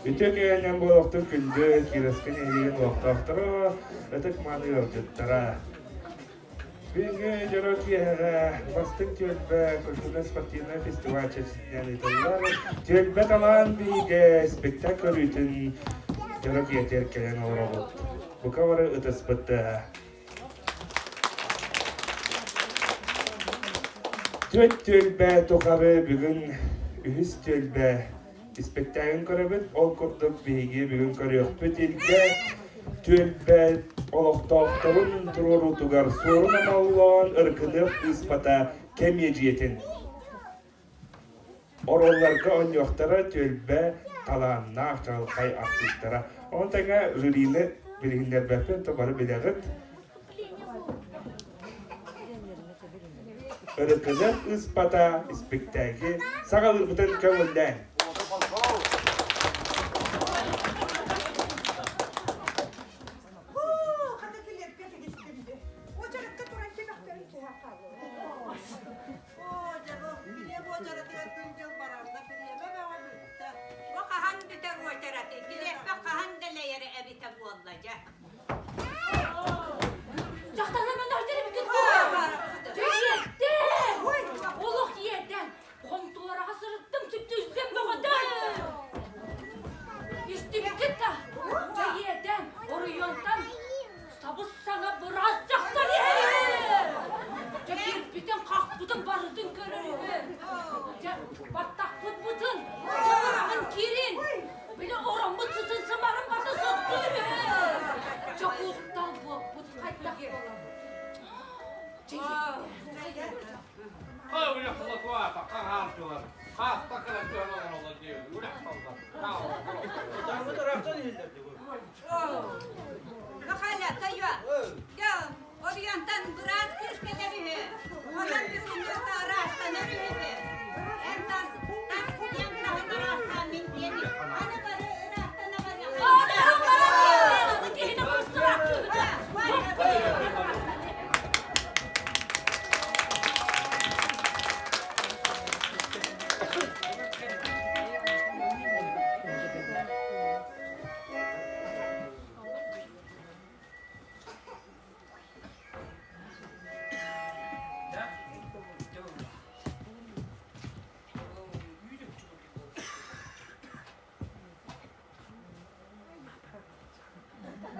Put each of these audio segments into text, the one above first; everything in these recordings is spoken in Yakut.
Үтүө киэһэнэн буолуохтун күндү Кировскай нэһилиэгин олохтоохторо, ытык-мааны ыалдьыттара. Бүгүҥҥү дьоро киэһэҕэ Бастыҥ түөлбэ культурнай-спортивнай фестиваль чэрчитинэн ыытыллар Түөлбэ талаан биһигэ спектакль көрүүтүн дьоро киэһэтигэр кэлэн олоробут. Бука бары ытыспыт Түөрт түөлбэ тухары бүгүн үһүс түөлбэ испэктээгин көрөбүт. Ол курдук биһиги бүгүн көрүөхпүт Илгэ түөлбэ олохтоохторун туруоруутугар Суорун Омоллоон Ыркыныах ыыспата кэмиэдьийэтин Оруолларга оонньуохтара түөлбэ талааннаах чаҕылхай артыыстара. Ону тэҥэ жюрины билиһиннэрбэппин, то бары билэҕит. Ырыкыныах ыыспата испиктээги саҕалыырбытын көҥүллээн. Оо, дьэ бу килиэп уочаратыгар күн-дьыл барарда бириэмэ бөҕө бүттэ. Бу хаһан бүтэр уочараты? Килиэппэ хаһан дэлэйэрэ эбитэ буолла дьэ. Дьахталлар манна сылдьар эбиккит дуо? Дьиэттэн! Олох иэдэн! Хонтуораҕа сырыттым, сүттүстүм бөҕөтө! Истибиккит да? Дьэ иэдэн, оройуонтан Сабыс-саҥа быраас дьахтар иһэр! Дьэ киирбитин-хахпытын барытын көрөр үһү. Дьэ баттахпыт бытын, чабыраҕын киирин, били ороммут сытын сымарын бата соттуур үһү. Дьэ куттал буолбут хайдах буолабыт? Дьэ Махаля, тойо, дьэ, Оройуонтан быраас кыыс кэлэр үһү. Онон бүгүҥҥү ыраастанар үһү. Эн тас, тас диэн таһын ыраастаан мин диэн аны бары ыраастана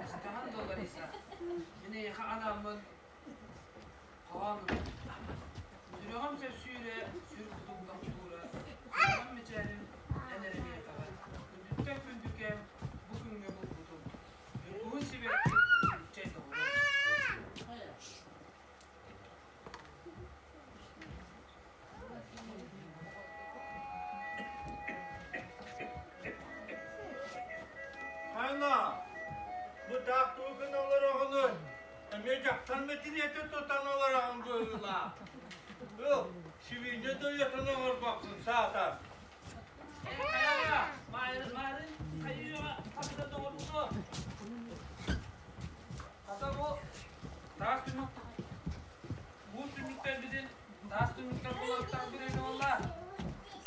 Истэҕин да Лариса, мин эйиэхэ анааммын Хоһоон Сүрэҕим сөпсүүрэ, сүр кутум таптуура, сүрэҕим мичээрин эн эрэ миэхэҕин. Күндүттэн күндүкэм, бу күҥҥэ булбутум. Ньургуһун сибэкки, чэй доҕорум. Хана, бу таах тугу гына олороҕунуй? Эмиэ дьахтар мэтириэтэ тутан олороҕун быһыылаах. Ыл, сибиинньэ дойотун оҥорбоккун саатар. Хайаҕа, маайырын маарын, хайыыга хасыта доҕордо. Хата бу таас түмүк Бу түннүктэрбитин таас түннүктэр буолуохтаах бирэни буолла.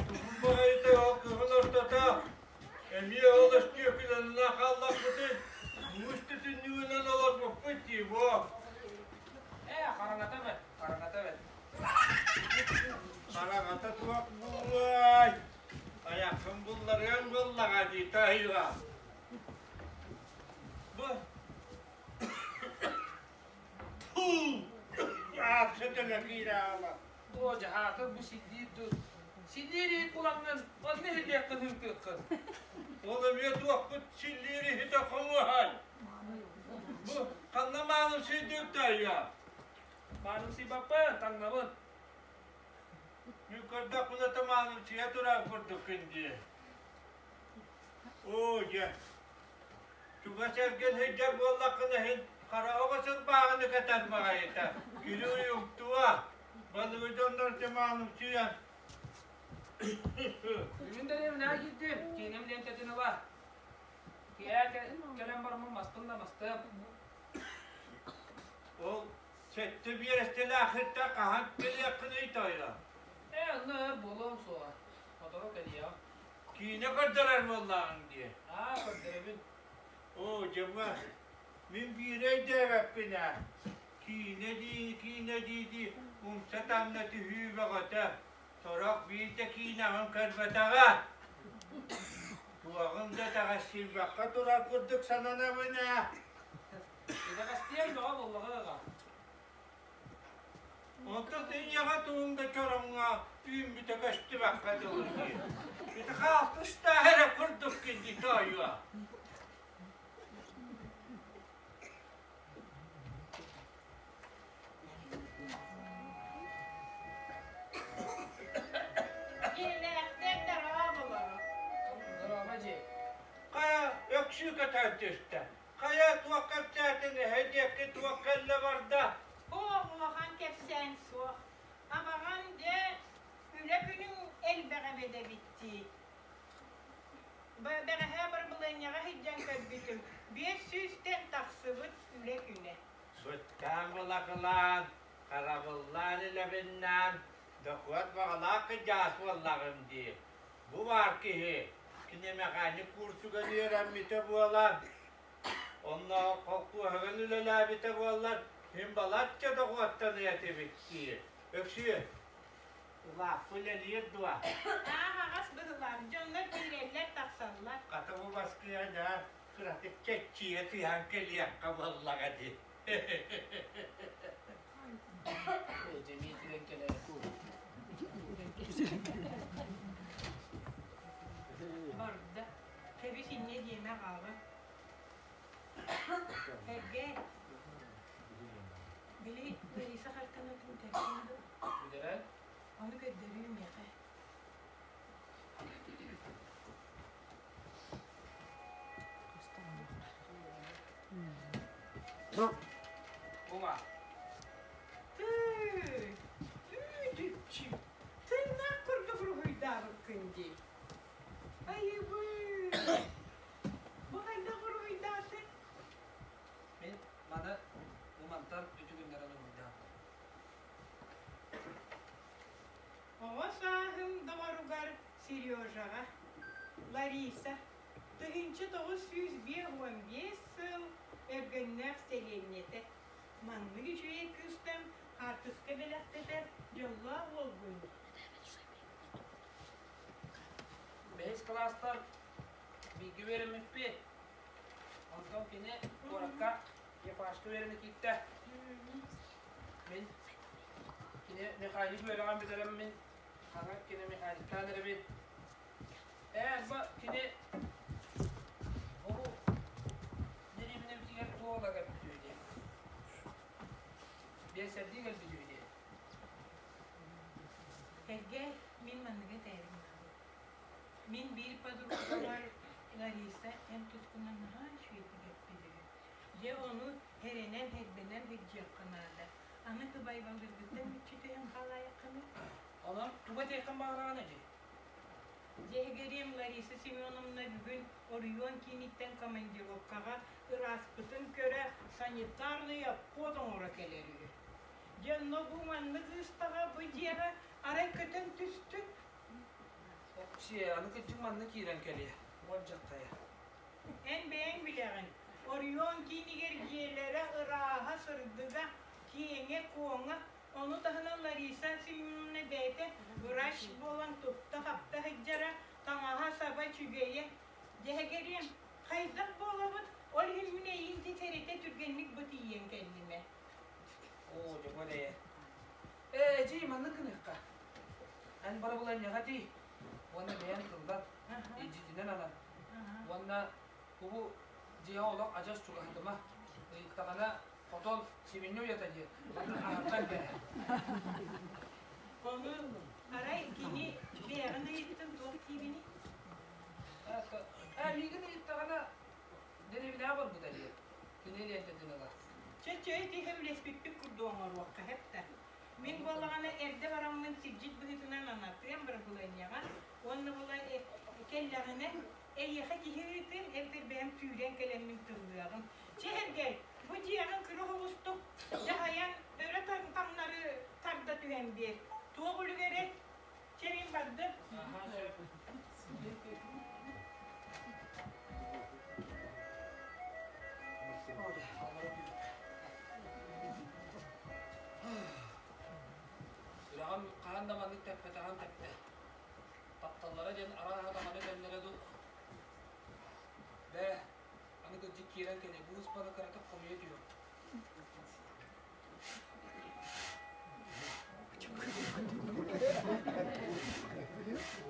Тугун баҕайыта ол кыһыл ортото эмиэ ол өстүөкүлэннэ хааллахпытын муус түннүгүнэн олорбуппут дии буо. Ээ, хараҥата бэт, хараҥата бэт. Хараҥата туох буолуой? Айаххын булларыаҥ буоллаҕа дии таһыйга. Бу Оо, дьаһаатын бу силлиир дуу. Силлиир иһит булаҥҥын, онно иһиллиэххин ыытыаххын. Ол эмиэ туохпут силлиир иһитэ хомуһай. Бу ханна маанымсыйдыыр Маанымсыйбаппын, таҥнабын. Мин көрдөхпүнэ да маанымсыйа турар курдуккун дии. Оо, дьэ, Чугас эргин сылдьар буоллаххына иһин хара оҕо сырбааҕыны кэтэр баҕайыта, кири уйуктуо, балыгы дьоннор дьамаанымсыйан Бүгүн дэриэбинэҕэ киирдим, киинэм лиэнтэтин ыла. Киэһэ кэлэн бараммын мастым да мастым. Ол сэттэ биэрэстэлээх сиртэн хаһан кэлиэххиний тойон? Ээ, онно өр буолуом суоҕа. Сотору кэлиэҕим. Киинэ көрдөрөр буоллаҕыҥ дии. Аа, көрдөрөбүн. Оо, дьэ мин биири өйдөөбөппүн ээ. Киинэ дии, киинэ дии-дии умса таҥна түһүү бөҕөтө. Сорох биир да киинэҕин көрбөтөҕө. Туоҕун да итэҕэстийбэккэ турар курдук сананабын ээ. Итэҕэстиэҥ бөҕө буоллаҕа аҕа. Онтон ийэҕэ тугуҥ да чороҥҥо үүммүтэ көстүбэккэ дылы дии. Ити хаалтыстаах эрэ курдуккун дии тоойуо. Дьиэлээхтэр дорооболоро. Дорообо дьиэ. Хайа өксүү көтөн түстэ. Хайа туох кэпсээтин эһэ диэки туох кэллэ барда? Оо, улахан кэпсээн суох. Абаҕан дьэ үлэ күнүҥ элбэҕэ бэдэбиттии. Бэҕэһээ барабылыанньаҕа сылдьан көрбүтүм, 500-тэн тахсыбыт үлэ күнэ. Быттаан былакылаан, харабыллаан илэбиннээн, дохуот баҕалаах кыдьаас буоллаҕым дии. Бу баар киһи, кини мэхээнньик курсугар үөрэммитэ буолан, онно холкуоһуган үлэлээбитэ буоллар, мин балачча дохуоттаныа этибит дии. Өксүө, улааппы үлэлиир дуо? Ааһаҕас быһылаах, дьоннор киирэллэр, тахсаллар. Хата бу Москваҕа кыратык чэччийэ түһэн кэлиэххэ буоллаҕа дии. Барда. Кэбис инньэ диэмэ аҕаҕын. Эргэ. Били Лариса хартанатын тэргин дуо? Бүтэрэн? Ону көрдөрүү миэхэ. Бума. Тыы, үүтүччү, тыыннаах курдук уруһуйдаабыккын дии. Айыбыы, бу хайдах уруһуйдаатыҥ? Мин маны бу мантан үтүгүннэрэн уруһуйдаатым. Оҕо сааһым доҕоругар Сережаҕа Лариса 1955 сыл Өргөннөөх сэлиэнньэтэ маннык үчүгэй кыыстан хаартыска бэлэхтэтэр дьоллоох уолгун. Бэһис кылаастар бииргэ үөрэммиппит. Онтон кини куоракка Ефашка үөрэнэ киирдэ. Мин кини механик үөрэҕин бүтэрэммин Ханан кини механиктаан эрэбин. Ээ, бу кини бу дэриэбинэбитигэр туола кэлбит үһү дии. Биэсэрдии кэлбит үһү дии. Эргэ мин манныгы этээрим Мин биир подругабар Лариса эн тускунан наһаа үчүгэйдик эппит үһү. Дьэ ону эрэнэн, эрбэнэн сылдьыахха наада. Аны кыбайбалыыргыттан мүччү түһэн хаалаайаххыный? Онон тугу этиэххин баҕараҕын эдьиий? Дьэһигэрим Лариса Семеновна бүгүн оройуон кииниттэн командировкаҕа ырааспытын көрө санитарный обход оҥоро кэлэр үһү. Дьэ онно бу маннык ыыстаҕа бу дьиэҕэ арай көтөн түстүн. Оксиэ, аны кырдьык манна киирэн кэлиэ. Уолдьаххайа. Эн бэйэҥ билэҕин, оройуон киинигэр дьиэлэрэ ырааһа, сырдыга, киэҥэ-куоҥа, ону таһынан Лариса Семеновна бэйэтэ врач буолан тутта-хапта сылдьара, таҥаһа-саба үчүгэйэ. Дьэһэгэриэм, хайдах буолабыт, ол иһин мин эйиин сэрэтэ түргэнник бу тиийэн кэллим ээ. Оо, дьоҥҥо ээ. Ээ, эдьиий, маннык гыныахха. Эн барабыланньаҕа дии. Уонна бэйэҥ тыллан, илдьитинэн анан. Уонна кубу дьиэҕэ олох адьас чугаһатыма. Ыйыттаҕына хотон сибинньэ уйата диэн аһардан кэбиһэр. Ону арай кини бэйэҕин ыйыттын туох диибиний? Ээ, миигин ыйыттаҕына дэриэбинэҕэ барбыта диэн. Кини лиэнтэтин ылар. Чэ, чэ, ити сөбүлэспиппит курдук оҥоруохха сөп да. Мин буоллаҕына эрдэ бараммын сирдьит быһыытынан анатыам бырабылыанньаҕа уонна була кэллэҕинэ эйиэхэ киһи ыытыам эбэтэр бэйэм сүүрэн кэлэммин тыллыаҕым. Чэ, Эргэй, бу дьиэҕин кыра оҕустук дьаһайан өрө таҥнары тарда түһэн биэр. Туох үлүгэрэй? Чэ, мин бардым. Аха, сөп. Хаһан да маннык тэппэтэҕин тэптэ. Тапталлара диэн арааһа даҕаны этэллэрэ дуу. Бээ, аны кырдьык киирэн кэлиэ, бу ыспаны кыратык хомуйа түһүөм.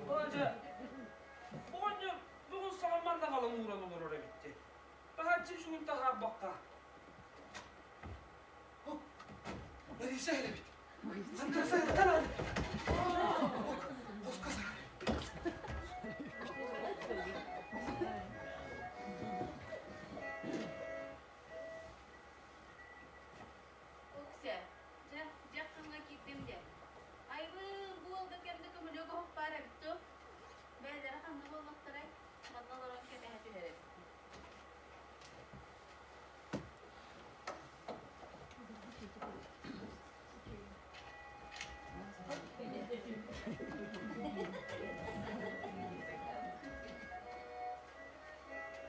Оҕонньор, оҕонньор бүгүн саҥа манна халыҥ ууран олорор эбит дии. Таһааччы үчүгүн таһаарбакка. Лариса эбит. Укся, дьэ, дьаххаҥҥа киирдим дии. Айбыын, бу уолга кэм да көмүлүөк оһох баар эбит дуо? Бэйэлэрэ ханна буоллахтарай? Манна олорон кэтэһэ түһэр эбит.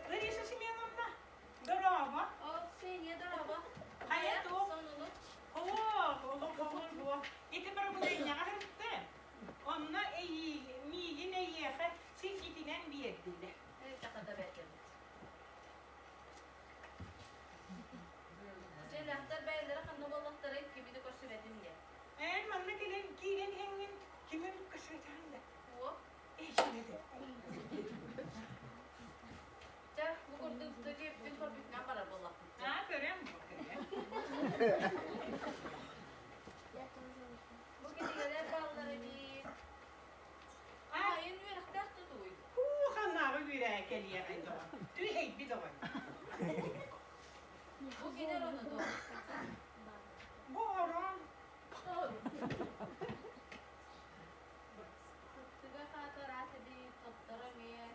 Лариса Семеновна, дорообо. О, Ксения, дорообо. Хайа туох? Сонуну. Олох, олох олор буо. Ити бырабылыанньаҕа сырытты. Онно миигин эйиэхэ сиргитинэн биэрдилэр. Тахата бэркэбит. Дьиэлээхтэр бэйэлэрэ ханна буоллахтарай кими да көрсүбэтим диэн. Эн манна кэлэн киирэн иһэҥҥин кими көрсүбэтэҕиҥ да? Уо. Эйиэхэ. Чэ, бу курдук дьиэбитин көрбүтүнэн барар буоллахпыт. Аа, көрөм, көрөм. Бу кинигэлэр бааллар эбит. Аайын үөрэхтээх тутууй. Һуу, ханнааҕы үөрээ кэлиэҕэй доҕор. Түһэйбит оҕой. Бу кинер ону дуо? Бу орон. Сыттыга хаата ыраас эбит, тотторо эмиэ,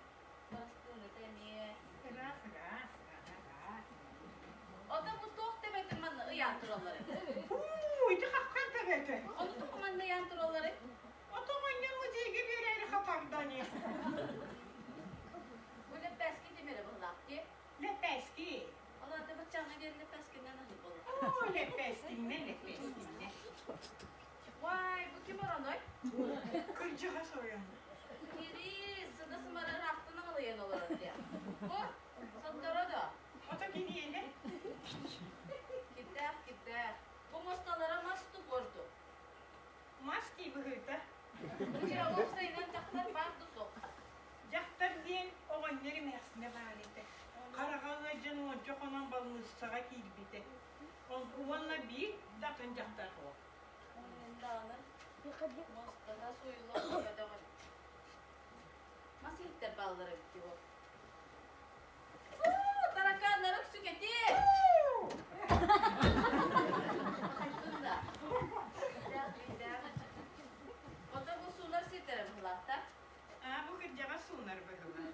барастыыныта эмиэ. Ыраас, ыраас, ыраас. Ото бу туох тэбэтин манна ыйаан тураллар эбит. Һуу, ити хаххан тэбэтэ. Ону тоҕо манна ыйаан туралларый? Ото манньан музейга биэрээри хатардан Бу лэппээски тимирэ быһылаах дии. Лэппээски. Ол аты баччааҥҥа диэри лэппээскиннэн аһыы буолла. Оо, лэппээскиннэн, лэппээскиннэн. Вай, бу ким ороной? Кырдьаҕас ойон. Кири, сыда сымара ыраахтан аҕалыйан олорор диэ. Бу, сотторо да. Ото киниэнэ. Кирдээх, кирдээх. Бу муосталара мас тупорду. Мас дии быһыыта. Дьэ, уопсайынан дьахтар баар да суох. Дьахтар диэн оҕонньор эмээхсинэ баар этэ. Хараҕа ыалдьан уонча хонон балныыссаҕа киирбитэ. Уонна биир да атын дьахтар суох. Мин даҕаны муостата сууйуллан көрбөтөх эбит. Мас иһиттэр бааллар эбит дии ол. Таракааннары үксүкэти! Хайдын да. Ото бу суунар сирдэрэ быһылаатта. Аа, бу кырдьаҕас суунар быһылаах.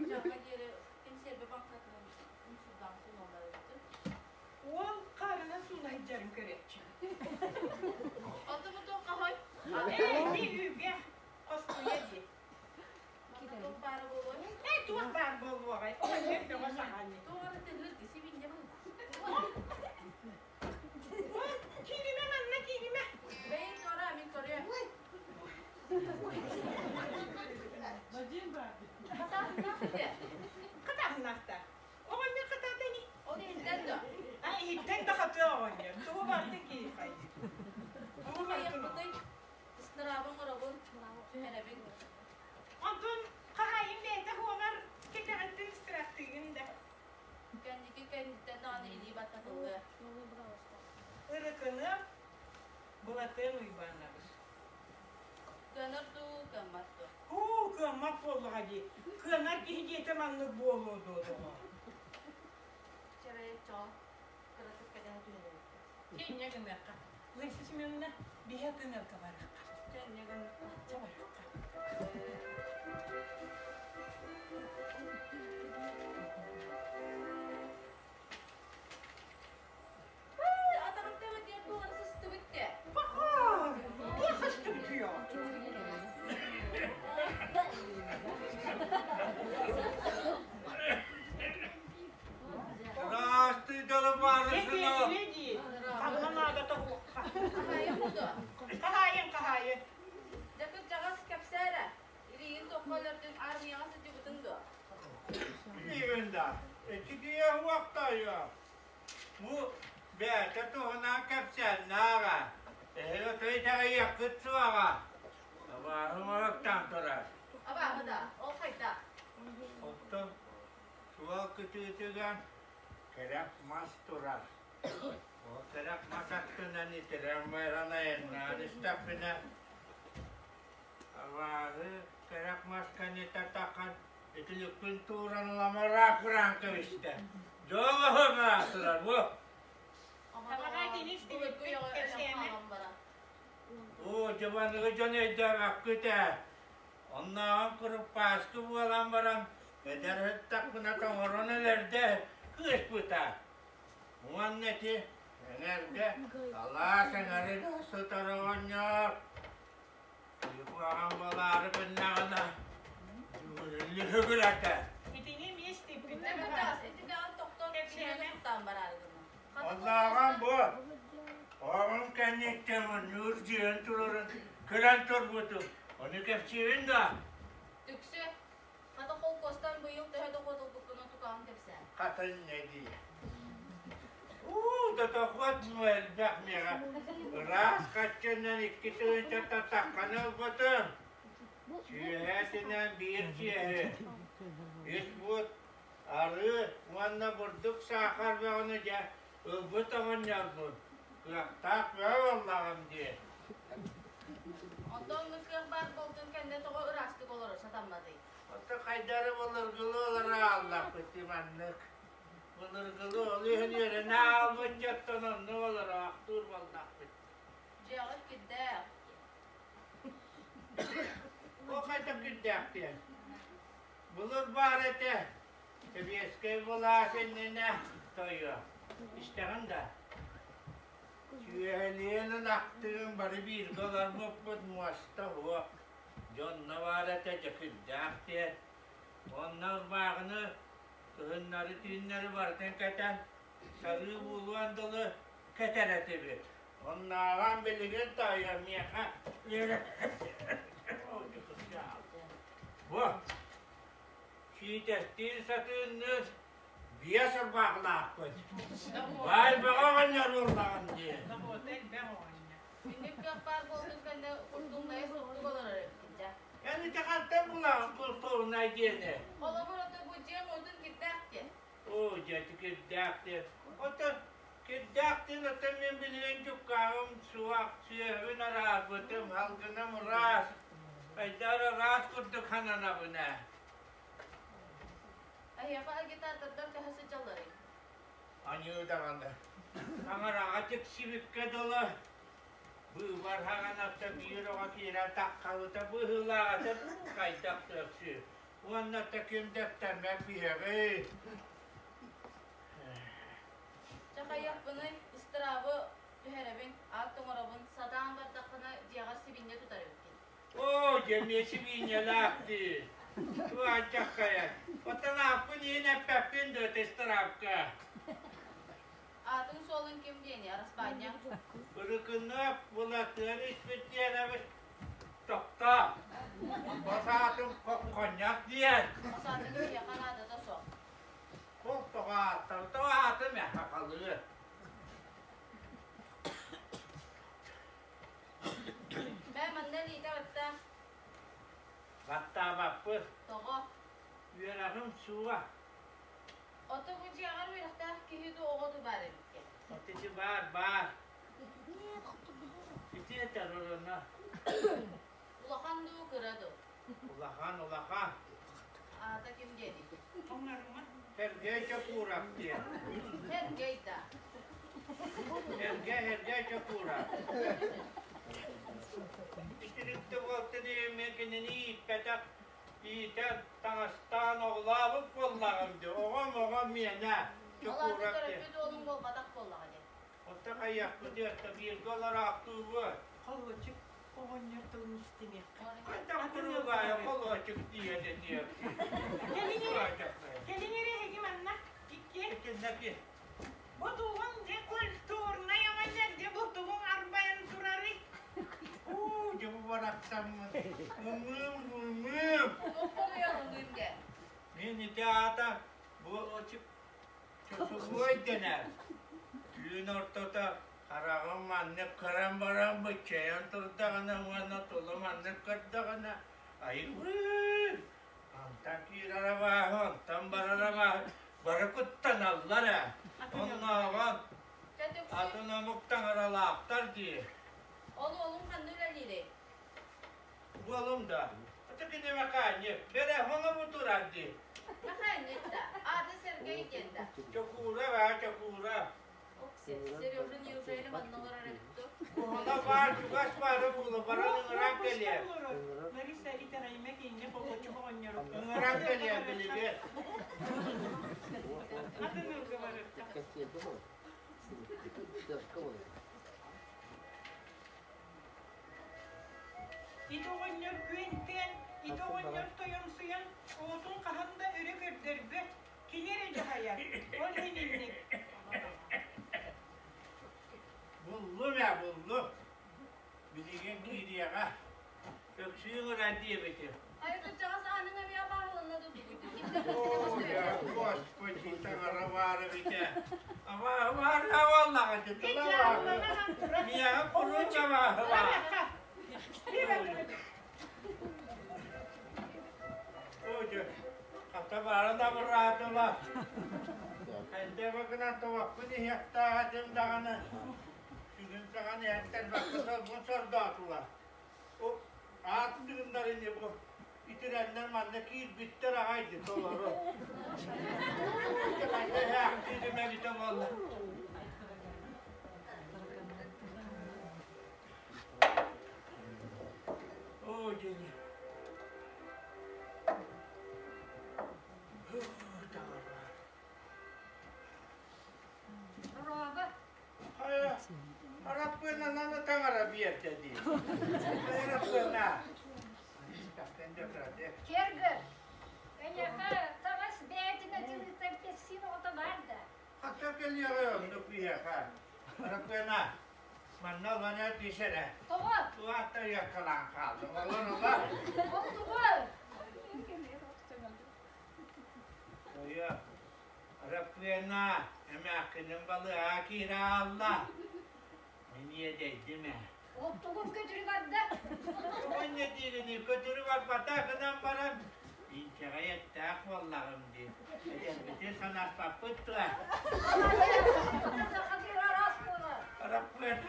Дьаҥҥа диэри кэнсиэрбэ баҥкатынан умсурдаан сууналлар эбитин. Уол хаарынан сууна сылдьарын көрөөччү. Ото бу туох хаһой? Ээ, ити үгэх хостуйа дии. Манна туох баара буолуой? Ээ, туох баар буолуоҕай? Оҕонньор бөҕө саҕаны. Туох эрэ тыһыыр дии, сибиинньэ быһыылаах. Кииримэ манна, кииримэ. Бэйи туора, мин көрүөм. Хатааһыннаах ити. Хатааһыннаахта. Оҕонньор хатаата ини. Ол иһиттэн да. А, иһиттэн да хатыа оҕонньор. Тугу бардын киһи Тугу бардын? Хайыахпытый? Ыстыраабын оҥоробун, түһэрэбин. Онтон хаһаайын бэйэтэ хуоҕар кэтэҕиттэн ыстыраахтыыгын да. Кэнники кэнниттэн даҕаны илии баттатыллыа. Ырыкыныам Былатыан Уйбаанабыс. Кыанар дуу, кыаммат дуу? Һуу, кыаммат буоллаҕа дии. Кыанар киһи диэтэ маннык буолуо дуо доҕоор. Чэрэй чоҕо кыратык кэтэһэ түһэн эбит. Инньэ гыныахха. Лариса Семеновна, биһи атын ыалга барыахха. Чэ, инньэ гыныахха. Чэ, барыахха. Атаҕын тэбэтигэр туох эрэ сыстыбыт дии. Баҕар, туох сыстыбытый Здравствуй, Доломарысына! Дии, ханна наада тоһуохха. Хаһаайын буду. Хаһаайын, хаһаайын. Армияҕа сылдьыбытыҥ дуо? Билигин да, эчикийэ уохтайа. Бу бэйэтэ туһунан кэпсээннээҕэ. Эһиги отой итэҕэйиэххит суоҕа. Абааһы оҥоруктаан турар. Абааһы да, ол хайдах? Оттон суол кытыытыгар кэрэх мас турар. Ол кэрэх мас аттынан итирэн баран айаннаан истэхпинэ, абааһы кэрэх мас кэнниттэн таххан итиликпин тууран ламараах быраан кэбистэ. Дьол оһо турар бу. Табаҕа итини истибиппит кэпсээмэ. Оо, дьыбаныгы дьон өйдөөбөккүт ээ. Оннооҕор куруппааскы буолан баран, эдэр сыттахпына тоҥорон өлөрдө кыыспыта. Уонна ити эҥэргэ алаас эҥэрин сытар оҕонньор куһаҕан буолаары гыннаҕына лүһүгүрэтэ. Итини эмиэ истиппит Ити даҕан тохтоон Кэпсээмэ. куттаан бараары гынна. Оннооҕон бу оҕом кэнниттэн мунньуур дьиэн турарын көрөн турбутум. Ону кэпсиибин да? Түксү, хата холкуостан быйыл төһө дохуотулбуккунан тукаҕын кэпсээн. Хатын не дии. Уу, дохуот элбэх миэхэ. Ыраас хаччынан 2 тыһыынча татахханы ылбытым. Сүөһэтинэн биир сүөһү. Үс буут арыы уонна бурдук саахар бөҕөнү дьэ ылбыт оҕонньорбун. Кыахтаах бөҕө буоллаҕым дии. Онтон кыах баар буолтун кэннэ тоҕо ыраастык олорор сатамматый? Оттон хайдары былыргылыы олоро ааллахпыт дии маннык. Былыргылыы ол иһин үөрэнэ аалбыт дьоттон оннук олороохтуур буоллахпыт. Дьиэҕит кирдээх. Ол хайдах кирдээх диэн? Былыр баар этэ, сэбиэскэй былаас иннинэ тойо. Истэҕин да? Сүөһэлиэн ынахтыын бары бииргэ олорбуппут муоста уһуох. Дьонно баар этэ дьэкирдээх диэн. Онно ырбааҕыны кыһыннары түүннэри барытын кэтэн, сарыы буолуон дылы кэтэр этибит. Оннооҕон билигин тоойуом миэхэ Бу сиитэстиин сатыынныыр биэс ырбаахылаахпыт. Баай бөҕө оҕонньор буоллаҕым дии. Дохуота элбэх оҕонньор. Инник кыах баар буолтун кэннэ куртуҥнайа суохтук олорор эбиккин дьэ. Эн ити хантан булаҕын култуурунай диэни? Холобур, ото бу дьиэҥ уотун кирдээх диэн. Оо, дьэ, ити кирдээх диэн. Ото кирдээх диэн ото мин билигин дьуккааҕым суох, сүөһүбүн араарбытым, халгыным ыраас. Айдаар ыраас курдук сананабын ээ. Эһиэхэ агитатордар төһө сылдьалларый? Аньыы даҕаны. Таҥараҕа тиксибиккэ дылы быыбар хаҕанахта биир оҕо киирэн таххабыта быһыылааҕа хайдах төхсүү. Уонна да ким дэптэммэт биһэҕий. Чэ хайыахпыный, ыстыраабы түһэрэбин, аат оҥоробун, сатаан бардаххына дьиэҕэр сибиинньэ тутар эбиккин. Оо, дьэ эмиэ сибиинньэлээх дии. Туһанчаххайа. Оттон ааппын иһин эппэппин дуо ыстыраапка? Аатыҥ-суолуҥ ким диэний, араспаанньа? Ырыкыныап Былатыан испит диэнэбит тохтоо. Бас аатым Хонньох диэн. Бас аатыҥ киһиэхэ наадата суох. Ол тоҕо ааттар, тоҕо аатым ээ хахалыы. Мэ, манна илиитэ батта. Баттаабаппыт. Тоҕо? Үөрэҕим суоҕа. Ото бу дьиэҕэр үөрэхтээх киһи дуу, оҕо дуу баар эбиккин? Ити баар, баар. Ити этэр орона. Улахан дуу, кыра дуу? Улахан, улахан. Аата ким диэний? Оҥорума. Сергей Чокуров диэн. Сергей да. Сергей, Сергей Чокуров. Итирикте буолтун иһин кинини ииппэтэх, иитэн, таҥастаан оҕолообут буоллаҕым дии. Оҕом, оҕом миэнэ. Ол аата Чокуров диэн. төрөппүт уолуҥ буолбатах буоллаҕа дии. Оттон хайыахпыт диэхтэ бииргэ олороохтуубут. Холуочук оҕонньор тылын истимиэххэ. Хайдах туругай холуочук диэн этиэх. Кэлиҥ эрэ, кэлиҥ эрэ эһиги манна икки. Итиннэки. Бу тугуҥ дьэ культурнай оҕонньор дьэ бу тугуҥ арбайан турарый? Уу, дьэ бу. барахсаммын. Ымыым, ымыым. Туох хомуйан ымыым дэ? Мин ити аата бу чосубуой дэнэр. Түүн ортото хараҕым маннык көрөн баран быччайан турдаҕына уонна тулум маннык көрдөҕүнэ айыбыын Антан киирэр абааһы, онтон барар абааһы бары куттаналлар ээ. Оннооҕор атын омук таҥаралаахтар дии. Ол уолуҥ ханна үлэлиирий? Уолум да. Ата кини мэхээнньик. Бэрэ хоҥобу турар дии. Мэхээнньик да. Аата Сергей диэн да. Чокуура баа, чокуура. Сережа неужели манна олорор эбит дуо? Куһуна баар, чугас баара буола баран ыҥыран кэлиэ. Лариса итэҕэйимэ кинини холбоччу оҕонньору. Ыҥыран кэлиэ билигин. Атын ыалга барыахха. Ити оҕонньор күөнтээн, ити оҕонньор тойомсуйан, оҕотун хаһан да өрө көрдөрбөт, Кини эрэ дьаһайар, ол иһин инник. Буллум ээ, буллум. Билигин киириэҕэ. Өксүү ыҥыран диэбитим. Хайа кырдьаҕас ааныҥ эмиэ абааһыланна дуу О, Господи, таҥара баар эбитэ. Абааһы баар буоллаҕа дии, тыла баар. Миэхэ куруук абааһы баар. Хата баара да быраатыла. Хайдах гынан тобохпун иһиэхтээх этим даҕаны. Сүгүн саҕан иһэттэрбэккэ сорбун сордоотулар. Аат тыыннар ини бу итирэннэр манна киирбиттэр аҕай дии толору. Хайда иһээхтиирим эбитэ буолла. Оо, дьиҥэ. Роба. Хайа, араппыанананы таҥара биэрдэ дии. Араппыана. Кергер, эйиэхэ таҥас бэйэтин атыылыттан кэпсиин оҕото баар да? Хата кэлиэҕэ оннук биһиэхэ. Араппыана, Манна олорон түс эрэ. Тоҕо? Туохта уйаккалаан хааллым. Олор олор. Ол тугу? Ойо, Араппыана, эмээххинин балыаҕа киирэ аалла. Мин иэдэйдим ээ. Ол тугун көтүрү барда? Тугун диигиний, көтүрү барбата гынан баран, инчэҕэй эттээх буоллаҕым дии. Эдэрбитин санаспаппыт дуо? Араас буолар. Араппыана.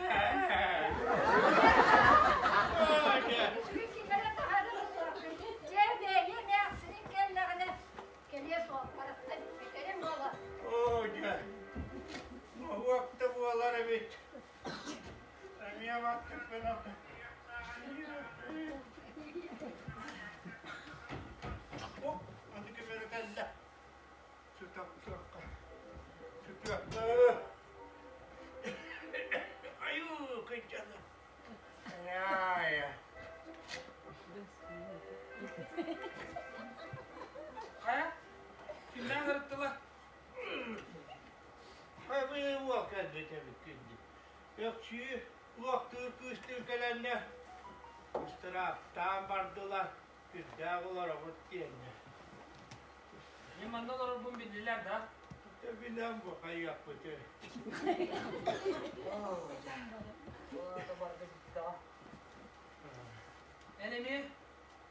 Дьэ, бэйи эмээхсинин кэллэҕинэ, кэлиэ суох барахсан этэрим буолар. Оо, дьэ, моһуок да буолар эбит. Эмиэ баттыкпын Оп, аны ким эрэ кэллэ. Сүтэх-сүөххэ. Сүтүөххэ. Айуу, кыдьаны. Айа. Хайа? Кимнээх ырыттылар? Хайбыйы уол кэлбит эбиккин дии. Өксүү луохтуур кыыстыыр кэлэннэр ыстырааптаан бардылар, сүрдээх олоробут диэннэр. Мин манна олорорбун биллилэр да? Билэн бу хайыахпытый. Эн эмиэ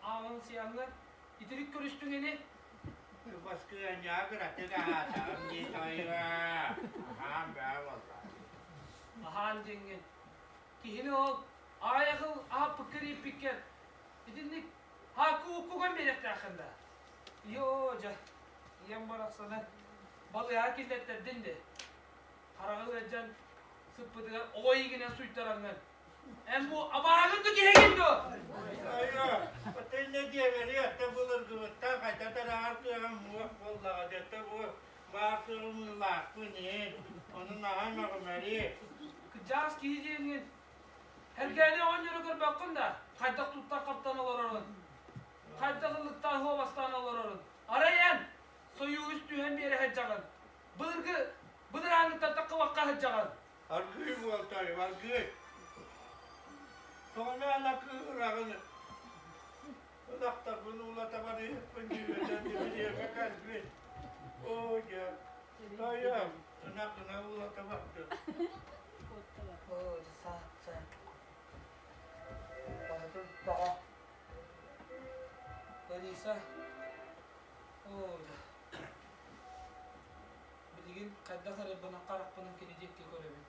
ааҕын сыйаҥҥар итирик көрүстүҥ ини? Баскыанньаҕа кыратык аһаатаҕым дии тойуо. Аһаан баа буолла. Аһаан диэҥҥин. Киһини ол аайахыл аһаппыккар ииппиккэр итинник хаакы-уккуган биэриэхтээххин да. Йоо дьэ, ийэм барахсаны балыыһаҕа киллэртэрдин дии. Хараҕы ыалдьан сыппытыгар оҕо иигинэн суйтараҥҥын Эн бу абааһыгын да киһигин дуо? Айа, отельне диэбэри өттө былыргыбыттан хайда тараҕар кыаҕым муох буоллаҕа дьэ бу баар кыаҕым ылаахпын иһин, ону наһаа мөҕүмэри. Кыдьаас киһи диэҥҥин Эргээни оҕонньору көрбөккүн да, хайдах туттан-хаптан олорорун, хайдах ыллыктаан хуобастаан олорорун. Арай эн сойуус түһэн биэрэ сылдьаҕын. Былыргы быдырааҥҥыттан таххыбакка сылдьаҕын. Аргыый буолтарым, аргыый. Тоҕо мээнэ кыыһыраҕын? Ынахтарбын уулата барыыһыкпын дьүһүнэн дьүһүйүөххэ кэлбит. Оо дьэ, тойон, ынаххына уулата бардын. Оо, дьэ, саат, саат. Баһытын тоҕо. Лариса, оо дьэ. Билигин хайдах эрэ бынан харахпынан кини диэки көрөбүн.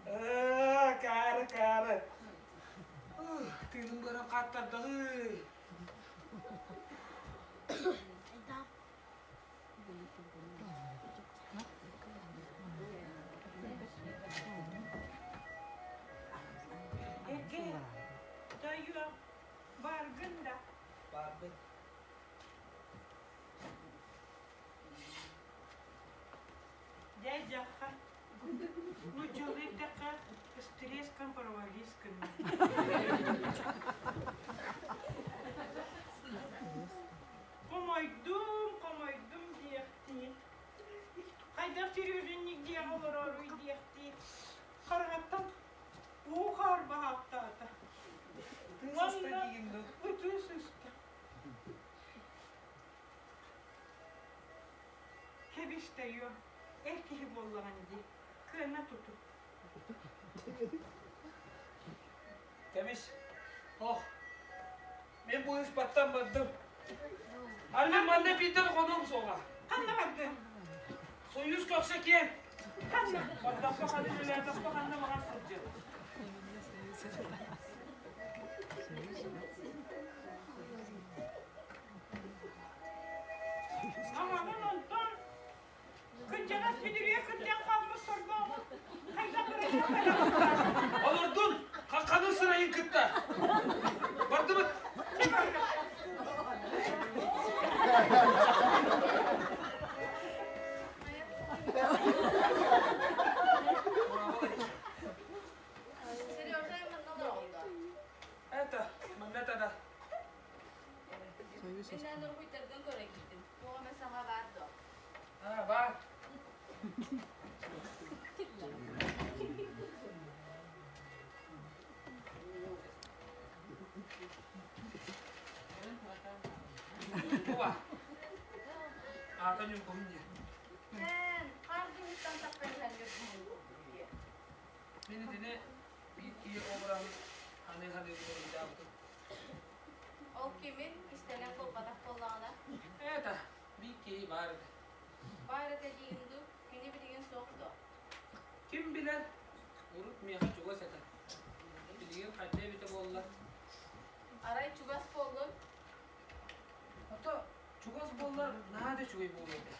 Ээ, каары, каары. Тыыным быаран хааттардаҕый. Эгэ, тойуом, баргын да. Баарбын. Дьэ, дьахха, нууччалыы эттэххэ, стресском провались гынна. Хомойдум, хомойдум диэхтии. Хайдах Сережинник диэх олороруй диэхтии. Хараҕаттан уу хаар баһаахтаата. Ытыы сыста диигин дуу? Ытыы сыста. Кэбис тойуо, эр киһи буоллаҕын дии, кыана туту. Кэбис, ох, мин бу ыспаттан бардым. Армин манна биирдэ хонуом суоҕа. Ханна бардын? Союз көхсө киэҥ. Ханна? Бардахпа ханна үлэлээтэхпэ ханна баҕар сылдьыам. Аҕаҕын онтон кырдьаҕас бүдүрүйэ кырдьан хаалбыт сордооҕу хайдах Олордун, хахханы сырайын кытта. Бардыбыт. Сережа манна олороҕун дуо? Это, манна да. Мин уруһуйдаргын көрө киирдим. Туох эмэ саҥа баар дуо? А, баар. Бу ба. Аата ньургуһун диэн. Эн хаар дьуһуттан тахсан иһэн ньургуһун диэ. Мин итини биир киһи обраһын ханыы-ханыы буолуйдаабытым. Ол кимин кистэлэҥ буолбатах буоллаҕына? Это, биир киһи баар этэ. Баар этэ диигин дуу? Кини билигин суох дуо? Ким билэр, урут миэхэ чугас этэ. Билигин хайда эбитэ буолла? Арай чугас буоллун? Ото чугас буоллар наһаа да үчүгэй буолуо этэ.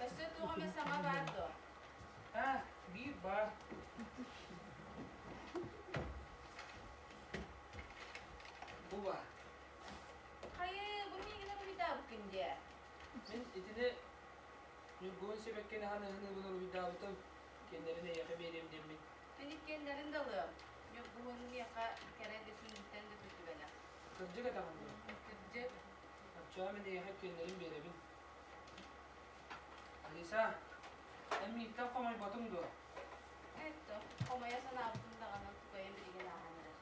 Өссө туох эмэ саҥа баар дуо? Аа, биир баар. Бу баар. Хайы, бу миигин уруһуйдаабыккын диэ. Мин итини Ньургуһун сибэккини ханыһыныыбын уруһуйдаабытым, киэннэрин эйиэхэ биэриэм диэммин. Мин иккиэннэрин да ылыам. Ньургуһун миэхэ кэрэ да күндүттэн да күндүбэлэх. Кырдьык этэҕин дуо? Кырдьык. Оччоҕо мин эйиэхэ иккиэннэрин биэрэбин. Алиса, эн миигиттэн хомойботуҥ дуо? Этто, хомойо санаабытым даҕаны тукайым билигин ааһан эрэр.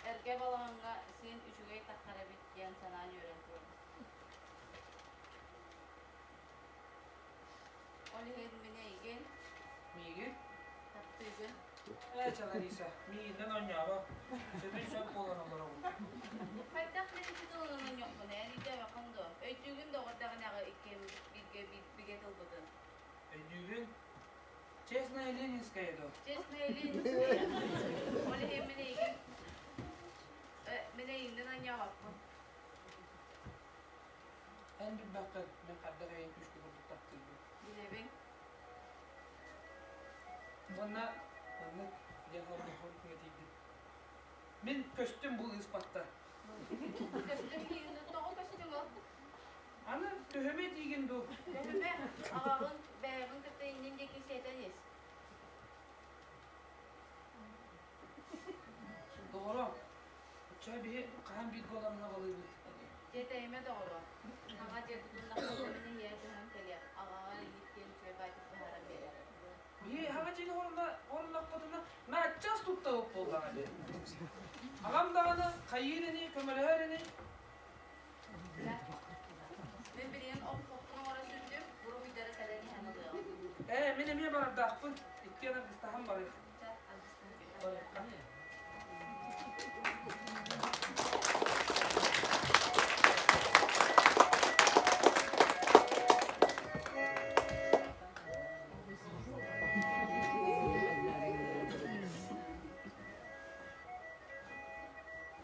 Эргэ балаҕаҥҥа син үчүгэй таххар эбит диэн санаан үөрэн турабын. Ол иһин мин эйигин Миигин? таптыыбын. Ээ, чэ, Лариса, миигиннэн оонньообо. Сөбүн сөп буолан олоробун. Хайдах мин ити тылынан оонньуохпун эн өйдөөбөккүн дуо? Өйдүүгүн да оҕордоҕунааҕы иккиэн бииргэ бигэ тылбытын. Өйдүүбүн. Честная Ленинская дуо? Честная Ленинская. Ол иһин мин эйигин мин эйигиннэн оонньообоппун. Эн билбэххин, мин хайдах эйигин күүскэ курдук таптыырбын. Билэбин. Уонна маннык диэн хордоххун тиийдим. Мин көстүм бу ыыспатта. Көстүм диигин дуу? Тоҕо көстүҥ ол? Аны төһөмө диигин дуу? Төһөмө аҕаҕын бэйэҕин кытта иннин диэки сиэтэн ис. Доҕором, оччоҕо биһи хаһан бииргэ олорон аҕалыыбыт? Тиэтэйимэ доҕоро. Аҕа дьиэ тутуннахпына мин иһийэ түһэн кэлиэм. Аҕаҕар иһит диэн үчүгэй баайдык быһааран биэрэр. Биһи хаҥа дьиэни оруннахпытына наччас туттабыт буоллаҕа дии. Аҕам даҕаны хайыыр ини, көмөлөһөр ини. Мин билигин оҥхохпун оҥоро сүүрдүм, уруһуйдары кэлэн иһэн ылыаҕым. Ээ, мин эмиэ барардаахпын. Иккиэн аргыстаһан барыах. Чэ, аргыстаһан Барыахха.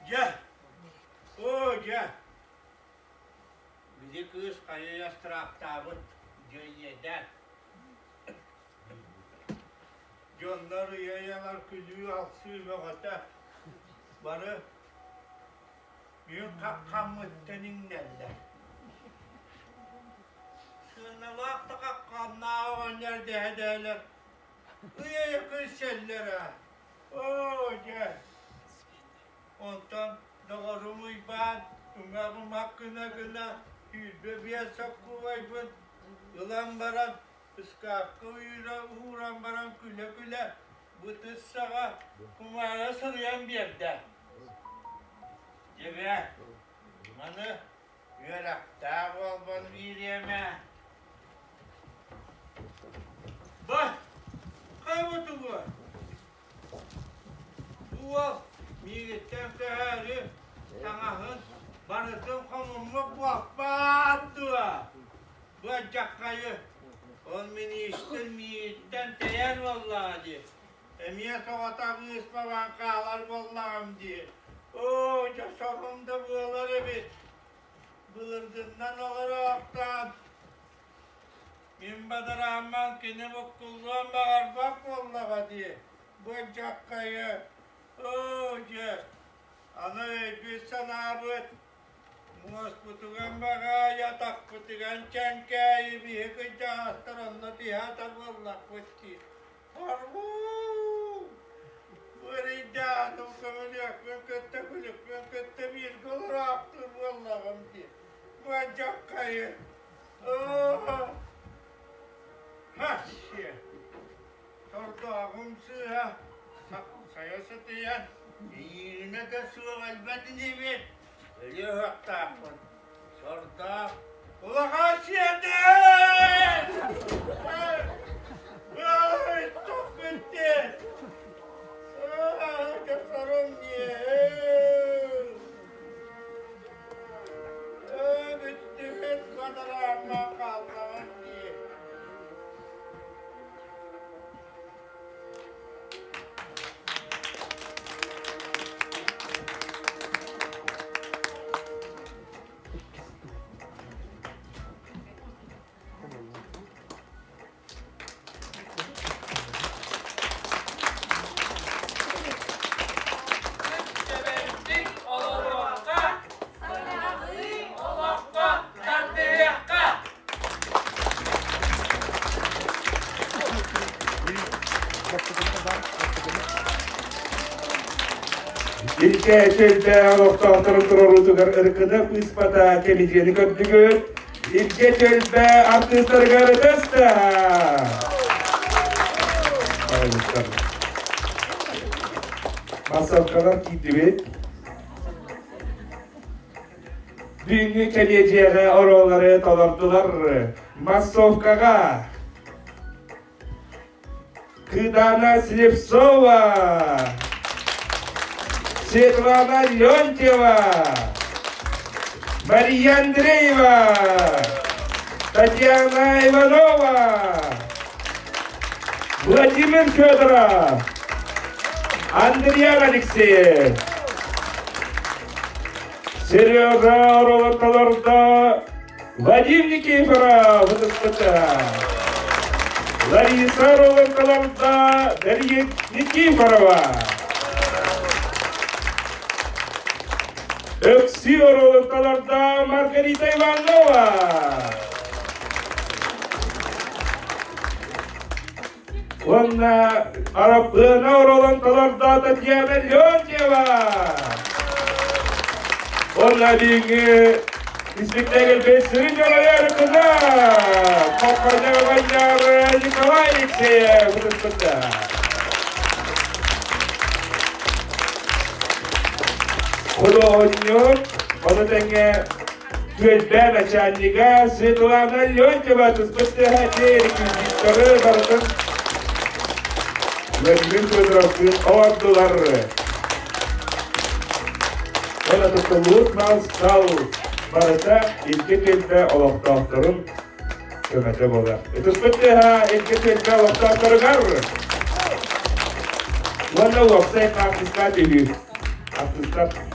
Дьэ, оо дьэ, били кыыс хайа ыстырааптаабыт дьиэйиэдээн. Дьоннор ыйайалар күлүү-алсыы бөҕөтө. Бары мин хаххаммыттан иҥнэллэр. Сыаналаах да хахханнаах оҕонньор дэһэ-дэһэлэр ыйайа күлсэллэр аа. Оо дьэ, онтон доҕорум Уйбаан уҥа-умах гына-гына 25 соккубайбын ылан баран ыскаапка ууран баран күлэ-күлэ бытыс саҕа кумаара суруйан биэрдэ. Дьэбэ, маны үөрэхтээх уолбун биэриэмэ. Ба, хайа тугу? Бу уол миигиттэн көһөөрү таҥаһын барытын хомуммут буолбаат дуо? Быадьаххайы, ол миниистир миигиттэн тэйэр буоллаҕа дии. Эмиэ соҕотох ыыспабан хаалар буоллаҕым дии. Оо, дьэ сорум да буолар эбит. Былыргыннан олороохтоон мин бадараамман кини буккуллуон баҕарбат буоллаҕа дии. Быадьаххайы, оо, дьэ, аны өйбүт-санаабыт Муоспутугар баҕайы, атахпытыгар чэҥкээйи биһи кырдьаҕастар онно түһэ буоллахпыт дии. Хоргуу! Бырыйдааным көмүлүөкпүн кытта күлүкпүн кытта бииргэ олороохтуур буоллаҕым дии. Бадьаххайы. Оо! Хассе! Сордооҕум сыыһа сайа сытыйан, ииринэ да суох элбэт инибит. Өлүөхтаахпын. Сордоох улахан сиэтин! Ай, туох бүттэ? Сорум дии. Бүттүбүт бадараамман хааллаҕым дии. Чэбэрдик олоруохха, сахалыы олоххо тардыһыахха! Илгэ түөлбэ олохтоохторун туруоруутугар ыркыны быыспата кэмитиэни көрдүгүт. Илгэ түөлбэ артыыстарыгар ытыста! Массовкалар киирдибит. Бүгүҥҥү кэлиэдьиэҕэ оруоллары толордулар массовкаҕа Кыдана Слепцова, Светлана Леонтьева, Мария Андреева, Татьяна Иванова, Владимир Федоров, Андриан Алексеев, Сережа Ролотолорда, Вадим Никифоров ытыспыта. Лариса Ролотолорда, Дарья Никифорова. Өкси Ролотолорда, Маргарита Иванова. Уонна Араппыана оролон толордо Татьяна Леонтьева. Уонна бүгүҥҥү Испиктээкилбит сүрүн дьоруойа Рыкына Хоппордьар Николай Алексеев ытыспыта. Худуоһунньук, ону тэҥэ түөлбэ начальнига Светлана Леонтьева туспут тыаһа реквизитторы барытын Владимир Федоровтыын оҥордулар. Уонна туттуллубут мал-сал барыта икки түөлбэ олохтоохторун көмөтө буолар. Ытыспыт тыаһа икки түөлбэ олохтоохторугар уонна уопсай хаартыска түһүү. Артыыстар.